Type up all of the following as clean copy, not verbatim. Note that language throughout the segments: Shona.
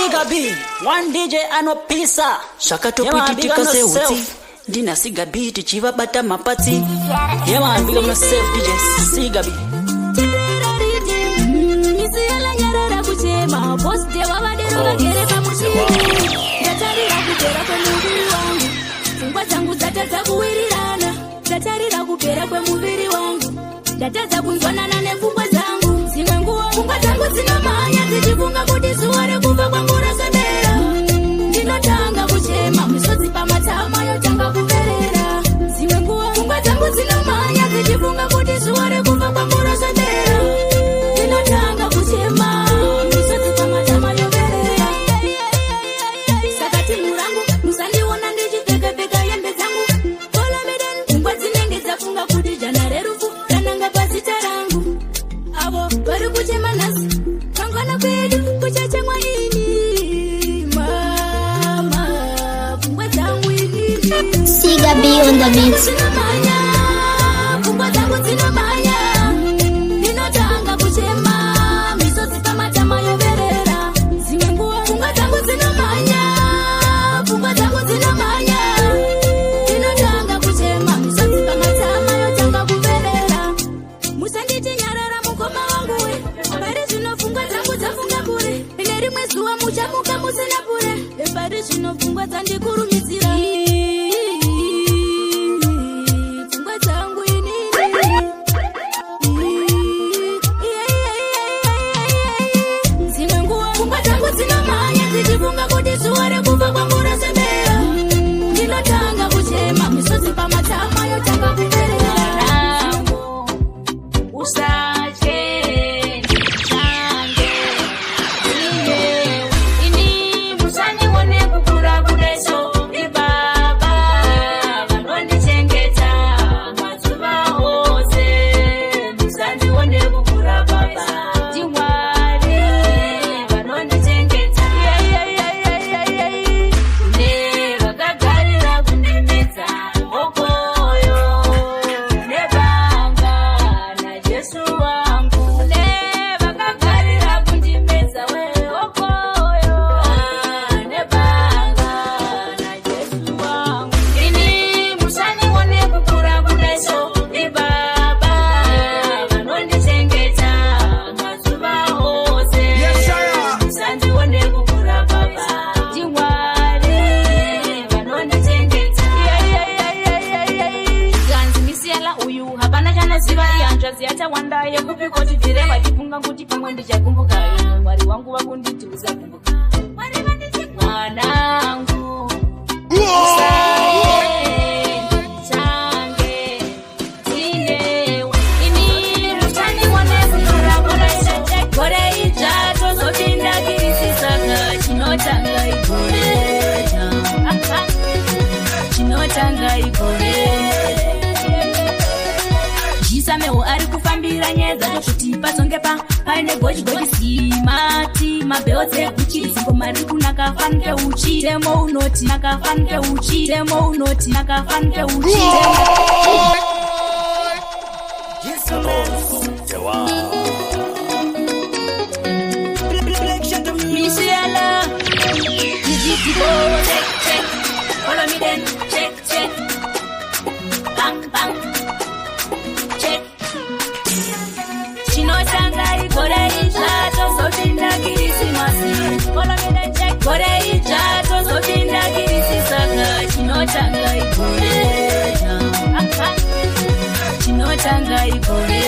Siga B, one DJ anopisa. Zvakatopuitika seutsi. Ndina Siga B tichivabata mapatsi. Yeah man, big up yourself DJ Siga B. Nyarara kuchema boss wavadero vagere pamuchini. Ndatarira kupera kwemuviri wangu, pfungwa dzangu dzatadza kuwirirana. Ndatarira kupera kwemuviri wangu, ndatadza kunzwanana nepfungwa dzangu. Dzimwe nguva pfungwa dzangu dzinomhanya dzichifunga kuti zuva rekufa kwangu raswedera. Ndinotanga kuchema, misodzi pamatama yotanga kuverera. Dzimwe nguva pfungwa dzangu dzinomhanya dzichifunga kuti zuva rekufa kwangu raswedera. Ndinotanga kuchema, misodzi pamatama yoverera. Saka timu rangu, musandiona ndichipfeka-pfeka hembe dzangu. Follow me then. Pfungwa dzinenge dzafunga kuti jana rerufu rananga pazita rangu. Avo vari kuchema nhasi, mangwana kwedu kuchachemwa ini. Mama, pfungwa dzangu inini. Siga B on the beat. Dzinomhanya, pfungwa dzangu dzinomhanya. Ndinotanga kuchema, misodzi pamatama yoverera. Dzimwe nguva pfungwa dzangu dzinomhanya, pfungwa dzangu dzinomhanya. Ndinotanga kuchema, misodzi pamatama yotanga kuverera. Musanditi nyarara mukoma wangu we, pari zvino pfungwa dzangu dzafunga kure. Nerimwe zuva muchamuka musina pure. Pari zvino pfungwa dzandikurumidzira, pfungwa dzangu inini. Dzimwe nguva pfungwa dzangu dzinomhanya dzichifunga kuti zuva rekufa kwangu raswedera. Ndinotanga kuchema, misodzi pamatama yotanga kuverera. Usatye, change ini musandione kukura kudai so, ndibaba vanondichengeta mazuva ose. Musandione kukura, baba ndiMwari vanondichengeta. Kune vakagarira kundimedza mokoyo nebanga naJesu wangu. Kune vakagarira kundimedza weokoyo nebanga naJesu wangu. Ini musandione kukura kudai so, ndibaba vanondichengeta mazuva ose. Musandione kukura, baba ndiMwari vanondichengeta. Kanzi misiyala uyu hapana chanoziva, ihanzvadzi yatawanda yekupiko tibvire vachifunga kuti pamwe ndichakumbukayo. Mwari wangu vakunditi usakumbuka. Mwari vanditi mwanangu change tinewe. Ini musandione kukura kudai. Gore idzva tozopinda kirisisaka. Chinotanga igore, chinotanga igore. Jisamewo ari kufambira nyaya dzacho kuti pazonge pa paine gochigochi simati mabheo dzeguchi zingoma riri kunaka fanike uchi. Temo unoti naka fanike uchi. Temo unoti naka fanike uchi. Misiala Digitibo. Check, check. Follow me then. Check, check. Bang, bang. Check. Chinotanga igore idzva tozopinda Kirisimasi. Follow me then. Check. Gore idzva tozopinda kirisisaka. Chinotanga igore, chinotanga igore.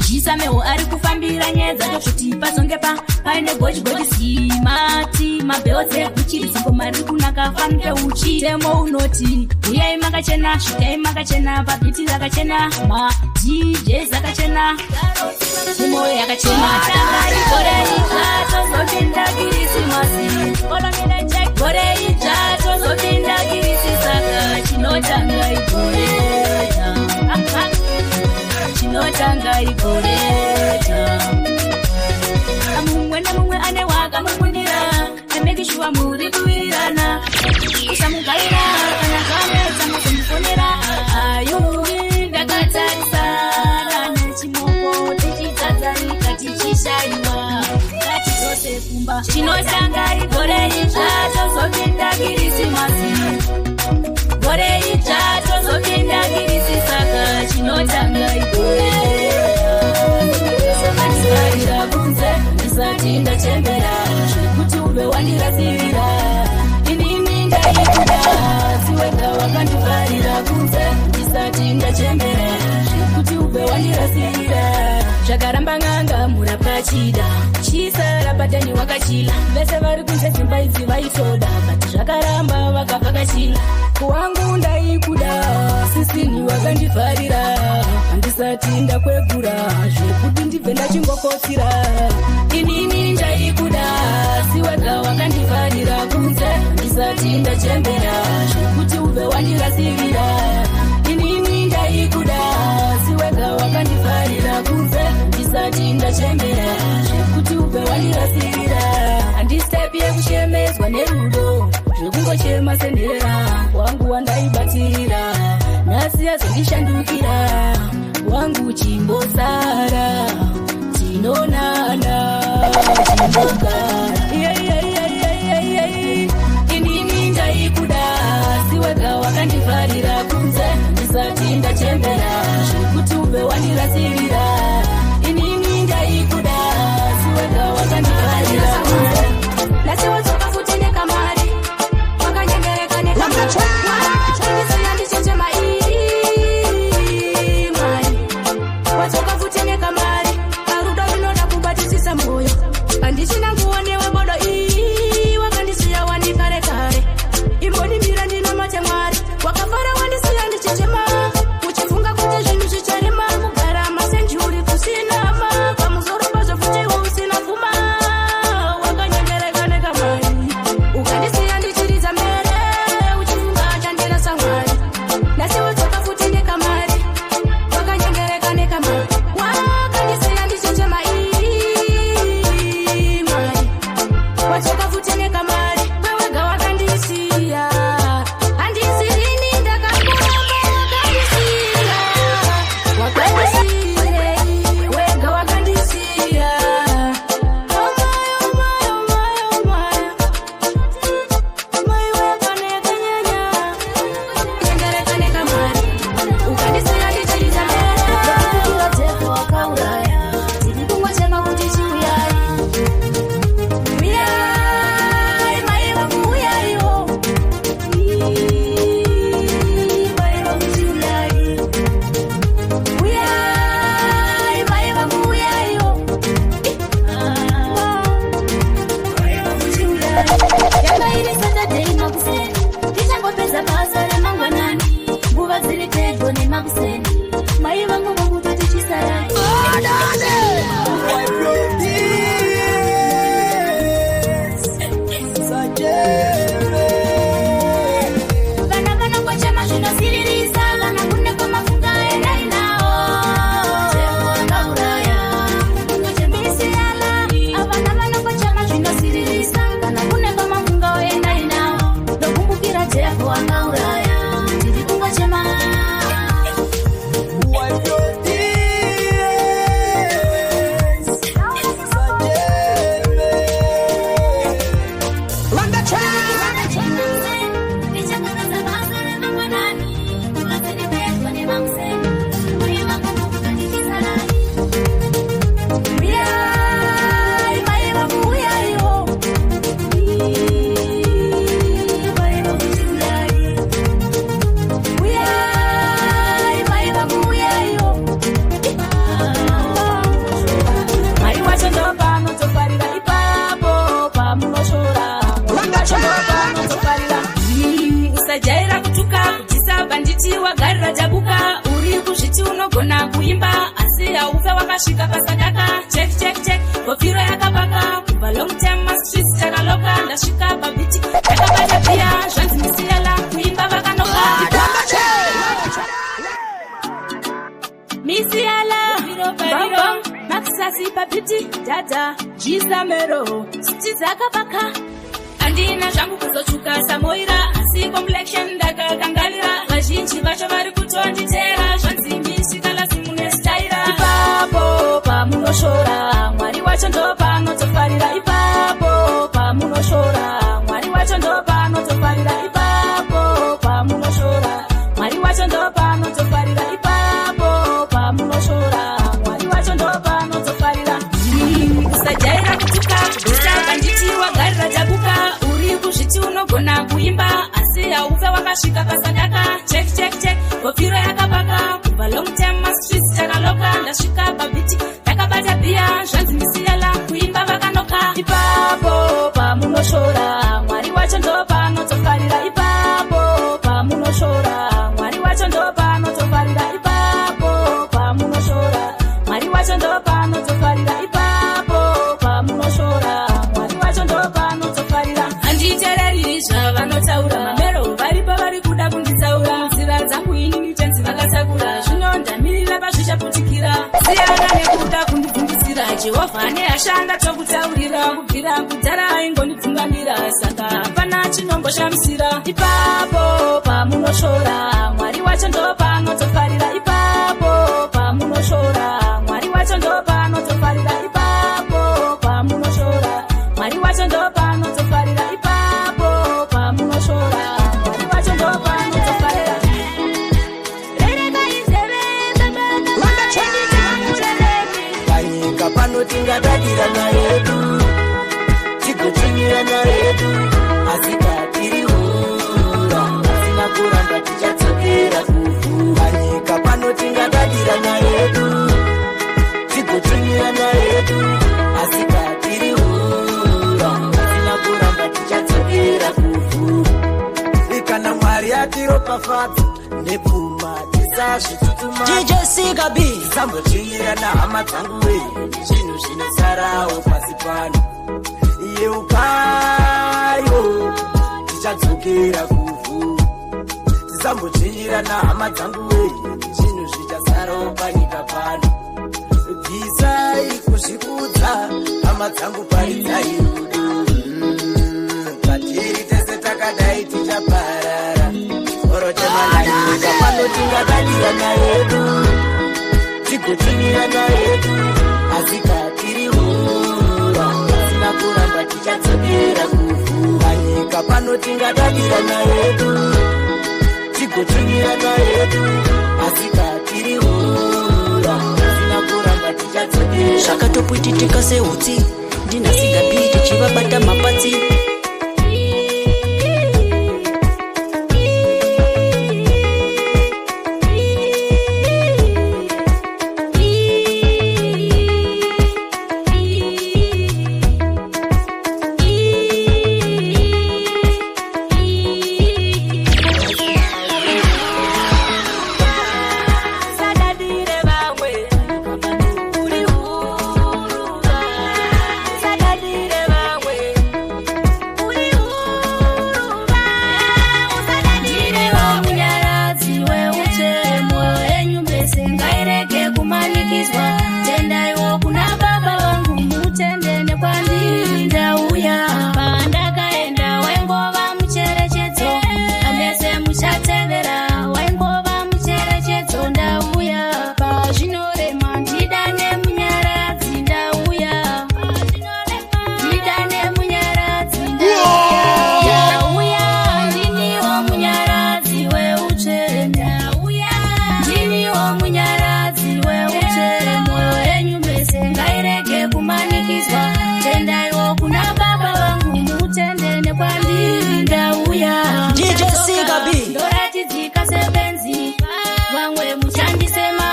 Jisamewo ari kufambira nyaya dzacho kuti pazonge pa paine gochigochi simati mabheo dzeguchi zingoma riri kunaka fanike uchi. Temo unoti uyai makachena, svikai makachena, pabeat rakachena, maDJ zakachena, mimoyo yakachena. Tanga igore idzva tozopinda Kirisimasi. Follow me then. Check. Gore idzva tozopinda kirisisaka. Chinotanga igore, chinotanga igore. Mumwe nemumwe ane wakamukundira, make sure muri kuwirirana. Usamugarira kana zvanetsa muzomufonera. Ayuwi, ndakatarisana nechimoko tichidzadzarika tichishayiwa. December. Chinotanga igore idzva, tozopinda Kirisimasi. Gore idzva, tozopinda Kirisi. Saka chinotanga igore. Sakandifarira kunze ndisati ndachembera, zvekuti ube wandirasirira. Inini ndaikuda, asi wega wakandifarira kunze ndisati ndachembera, zvekuti ube wandirasirira. Zvakaramba ng'anga murapachida chisara patani wakachila. Vese vari kunze dzimba idzi vaitoda, but zvakaramba, vakavhakachila. Wangu ndaikuda, sisini wakandivharira handisati ndakwegura, zvekuti ndibve ndachingokotsira. Inini ndaikuda, asi wega wakandivharira kunze ndisati ndachembera, zvekuti ubve wandirasirira. Inini ndaikuda, asi wega wakandivharira kunze ndisati ndachembera, zvekuti ubve wandirasirira. Handisi type yekuchemedzwa nerudo, zvekungochema senherera. Wangu wandaibatirira nhasi azondishandukira. Wangu chimbosara tinonana, chimbogara. Iyaiyaiyaiyaiyai, inini ndaikuda, asi wega wakandivharira kunze ndisati ndachembera, zvekuti ubve wandirasirira. Inini ndaikuda, asi wega wakandivharira kunze. Nhasi wadzoka futi nekamari, wakanyengereka nekamari, wakandisiya ndichichema. Mai, wadzoka futi nekamari, karudo rinoda kubatisisa moyo. Handichina nguva newe, bodo ii, wakandisiya wani kare kare. Imbonimira ndinamate Mwari. Wakafara wandisiya ndichichema, uchifunga kuti zvinhu zvicharema, kugara masenjuri kusina ma pamusoro pazvo futi usina pfuma. Wakanyengereka nekamari, ukandisiya ndichiridza mhere, uchifunga achandirasa Mwari. Nhasi wadzoka futi nekamari, wakanyengereka nekamari, wakandisiya ndichichema. Ii, mai, wadzoka futi nekamari, wewega wakandisiya. Handisirini ndakakuramba, wakandisiya, wakandisiya, wega wakandisiya. Oh my, oh my, oh my, oh my. Mai wekanekanyanya nyengereka nekamari, ukandisiya ndichiridza mhere. Teko wakauraya, tiri kungochema kuti chiuyai. Uyai, mai vangu, uyaiwo. Mai vangu, chiuyai. Uyai, mai vangu, uyaiwo. Mai vangu, chiuyai. Yanga iri Saturday makuseni, tichangopedza basa remangwanani, nguva dziri pedyo nemakuseni, mai vangu vokutoti chisarai. Vana vanongochema zvinosiririsa, vana kune kwamafunga endai nawo. Teko wakauraya. Misiyala, avana vanongochema zvinosiririsa, kana kune kwamafunga endai nawo. Ndokumbukira Teko wakauraya, tiri kungochema. Wipe your tears. Sajeme. Run the track. Ndichangopedza basa remangwanani, nguva dziri pedyo nemakuseni, mai vangu vokutoti chisarai. Uyai, mai vangu, uyaiwo. Mai vangu, chiuyai. Uyai, mai vangu, uyaiwo. Mwari wacho ndopanotofarira ipapo pamunoshora. Mwari wacho ndopanotofarira. Usajaira kutuka kutisa banditi, wagarira jabuka. Uri kuzviti unogona kuimba, asi haufe wakasvika pasadaka. Check, check, check, gofiro yakapaka kubva long time, mastreets takaloka. Ndasvika pabeat takabata bhiya, zvanzi misiyala kuimba vakanoka. Misiyala bambam makusasi pabeat dada jisamero siti dzakapaka. Handina zvangu kuzotsvuka samoira, asi complexion ndakakangalira. Vazhinji vacho vari kutonditera, zvanzi misikalasi mune staira. Ipapo pamunoshora, Mwari wacho ndopanotofarira ipapo. Vakasvika pasadaka. Check, check, check, gofiro yakapaka. Kubva long time mastreets takaloka. Ndasvika pabeat ndakabata bhiya. Zvanzi misiyala kuimba vakanoka. Ipapo pamunoshora, Mwari wacho ndo panotofarira. Ipapo pamunoshora, Mwari wacho ndo panotofarira. Ipapo pamunoshora, Mwari wacho ndo panotofarira. Ipapo pamunoshora, Mwari wacho ndo panotofarira. Handiteereri zvavanotaura. Mamero varipo vari kuda kunditsaura. Nzira dzangu inini tenzi vakatakura. Zvino ndamirira pazvichaputikira. Siyana nekuda kundibvundutsira. Jehovha nehasha ndatokutaurira. Kubvira kudhara aingondibvungamira, saka hapana chinomboshamisira. Ipapo pamunoshora, Mwari wacho ndo panotofarira. Ipapo pamunoshora, Mwari wacho ndo panotofarira. Ipapo pamunoshora, Mwari wacho ndo panotofarira. Ipapo pamunoshora, Mwari wacho ndo panotofarira. Rerekai nzeve, baba namai. Panyika pano tingadadira yedu, tigotumirana yedu, asi katiriura asina kuramba tichadzokera kuvhu. Panyika pano tingadadira yedu, tigotumirana yedu, asi katiriura asina kuramba tichadzokera kuvhu. Kana Mwari atiropafadza nepfuma, tisazvitutuma. DJ Siga B. Tisambotsvinyirana, hama dzangu we, zvinhu zvinosarawo pasi pano. Yeukayo tichadzokera kuvhu. Tisambotsvinyirana, hama dzangu we, zvinhu zvichasarawo panyika pano. Bvisai kuzvikudza, hama dzangu, paridzai rudo. Patiri tese takadai tichaparara. Chikoro chemalanyika pano tingadadira yedu, tigotumirana yedu, asi katiriura asina kuramba tichadzokera kuvhu. Panyika pano tingadadira yedu, tigotumirana yedu, asi katiriura asina kuramba tichadzokera. Zvakatopwititika seutsi. Ndina Siga B tichivabata mapatsi. Sadadire vamwe, uri huruva. Sadadire vamwe, uri huruva. Usadadire vamwe. Munyaradzi weutsve, mwoyo yenyu mese ngairege kumanikidzwa. Tendaiwo kuna baba vangu, mutende nekwandiri ndauya. Pandakaenda waingova mucherechedzo, mese muchatevera waingova mucherechedzo. Ndauya pazvinorema, ndidane munyaradzi ndauya. Ndidane munyaradzi ndauya. Ndauya, ndiniwo munyaradzi weutsve. Ndauya, ndiniwo munyaradzi weutsve. Mwoyo yenyu mese ngairege kumanikidzwa. Tendaiwo kuna baba vangu, mutende nekwandiri ndauya. DJ Siga B. Ndoratidzika sebenzi, vamwe muchandisema,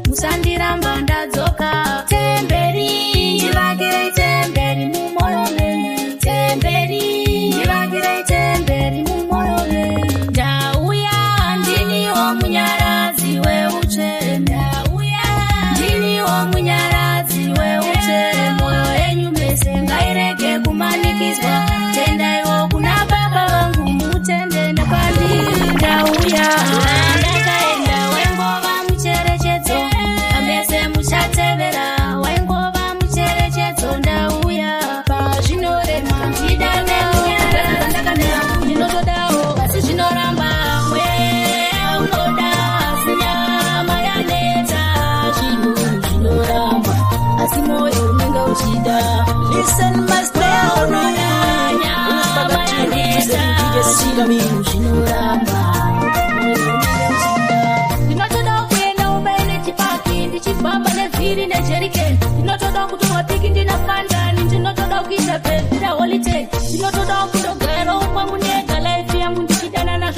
musandiramba, ndadzoka. Temberi ndivakirei, temberi mumwoyo menyu. Temberi ndivakirei, temberi mumwoyo menyu. Ndauya, ndiniwo munyaradzi weutsve. Ndauya, ndiniwo munyaradzi weutsve. Mwoyo yenyu mese ngairege kumanikidzwa. Tendaiwo kuna baba vangu, mutende nekwandiri ndauya. Ndakaenda waingova mucherechedzo, mese muchatevera waingova mucherechedzo. Ndauya pazvinorema, ndidane munyaradzi. Ndinotodawo asi zvinoramba. Mweya unoda asi nyama yaneta. Zvinhu zvinoramba asi mwoyo unenge uchida. Listen my story. Nyama yaneta. DJ Siga B. Zvinhu zvinoramba, mwoyo unenge uchida. Ndinotoda kuenda ubaine chipaki, ndichifamba nevhiri nejerikeni. Ndinotoda kutorwa pic ndina fandani. Ndinotoda kuita bhebhi raholiday. Ndinotoda kundogara umwe munega life yangu ndichidanana.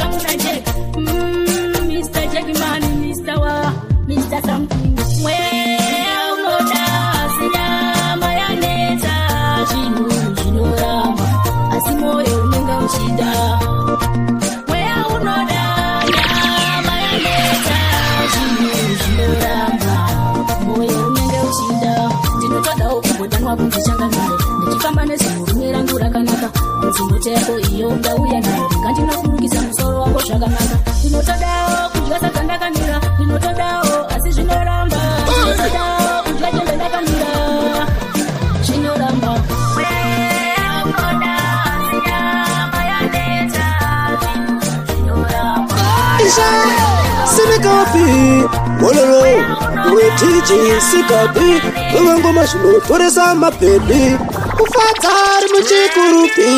Ndichingodanwa kunzi changamire, ndichifamba nezimurume rangu rakanaka. Kunzi mota yako iyo ndauya nayo, ngandinokurukisa musoro wako zvakanaka. Ndinotodawo kudya sadza ndakamira, ndinotodawo, asi zvinoramba. Ndinotodawo kudya chende ndakamira, zvinoramba. Sirikapi wololo wetiji sikapi vevangoma zvinotoresa mabhebhi kufadza ari muchikurupi.